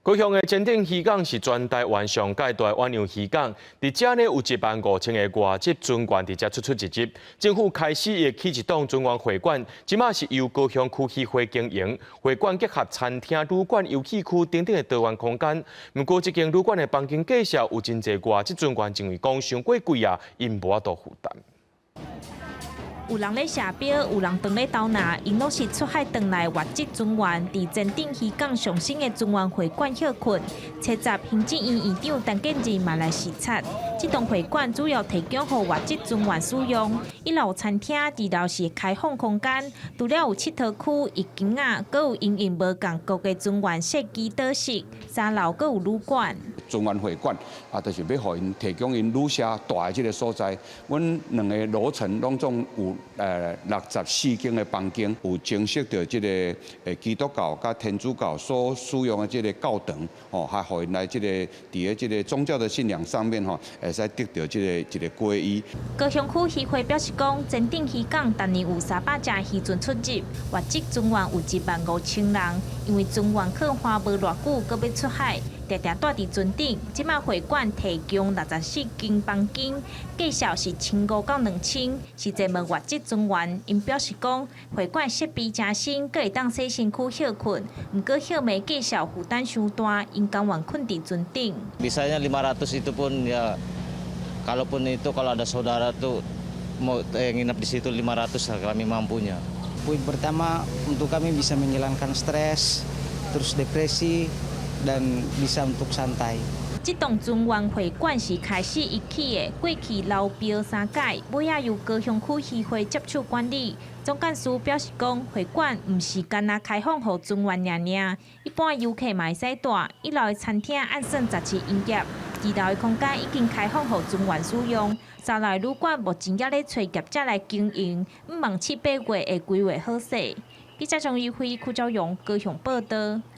高雄的前鎮漁港是全台灣上蓋大遠洋漁港，佇遮呢有1萬5千個外籍船員佇遮出出入入。政府開始會起一棟船員會館，這馬是由高雄區漁會經營。會館結合餐廳、旅館、遊戲區等等的多元空間。毋過這間旅館的房間價數有真濟外籍船員認為講傷過貴啊，𪜶無法度負擔。有人咧射標，有人當咧偷拿，𪜶攏是出海轉來外籍船員，佇前鎮漁港上新的船員會館歇睏。車站行政院院長陳建仁嘛來視察。這棟會館主要提供予外籍船員使用，一樓餐廳，二樓是開放空間，除了有𨑨迌區、浴間仔，閣有因應無仝國的船員設計桌席，三樓閣有旅館。船員會館啊，就是欲予𪜶提供𪜶旅社蹛的這个所在。阮兩个樓層攏總有64間的房間，有增設著這个基督教佮天主教所使用的這个教堂，吼，還予𪜶來這个佇咧這个宗教的信仰上面吼，會使得著這个一个皈依。高雄區漁會表示講，前鎮漁港逐年有300隻漁船出入，外籍船員有1萬5千人，因為船員放寒無偌久，閣欲出海，定定蹛佇船頂。這馬會館提供64間房間，價數是1500到2000，是專門外籍船員。𪜶表示講，會館設備誠新，閣會當洗身軀歇睏，毋過歇暝價數負擔傷大，𪜶甘願睏佇船頂。 Misalnya 500 itu pun ya, kalaupun itu kalau ada saudara tuh mau nginap di situ 500 kami mampunya. Poin pertama untuk kami bisa menghilangkan stres, terus depresi dan bisa untuk santai. 這棟船員會館是開始一起的，過去流標三屆，尾仔由高雄區漁會接手管理。總幹事表示講，會館毋是干焦開放予船員爾爾，一般遊客嘛會使蹛。一樓的餐廳按算暫時營業，二樓的空間已經開放予船員使用。三樓的旅館目前猶咧揣業者來經營，向望七八月會規劃好勢。記者張怡輝、柯昭勇高雄報導。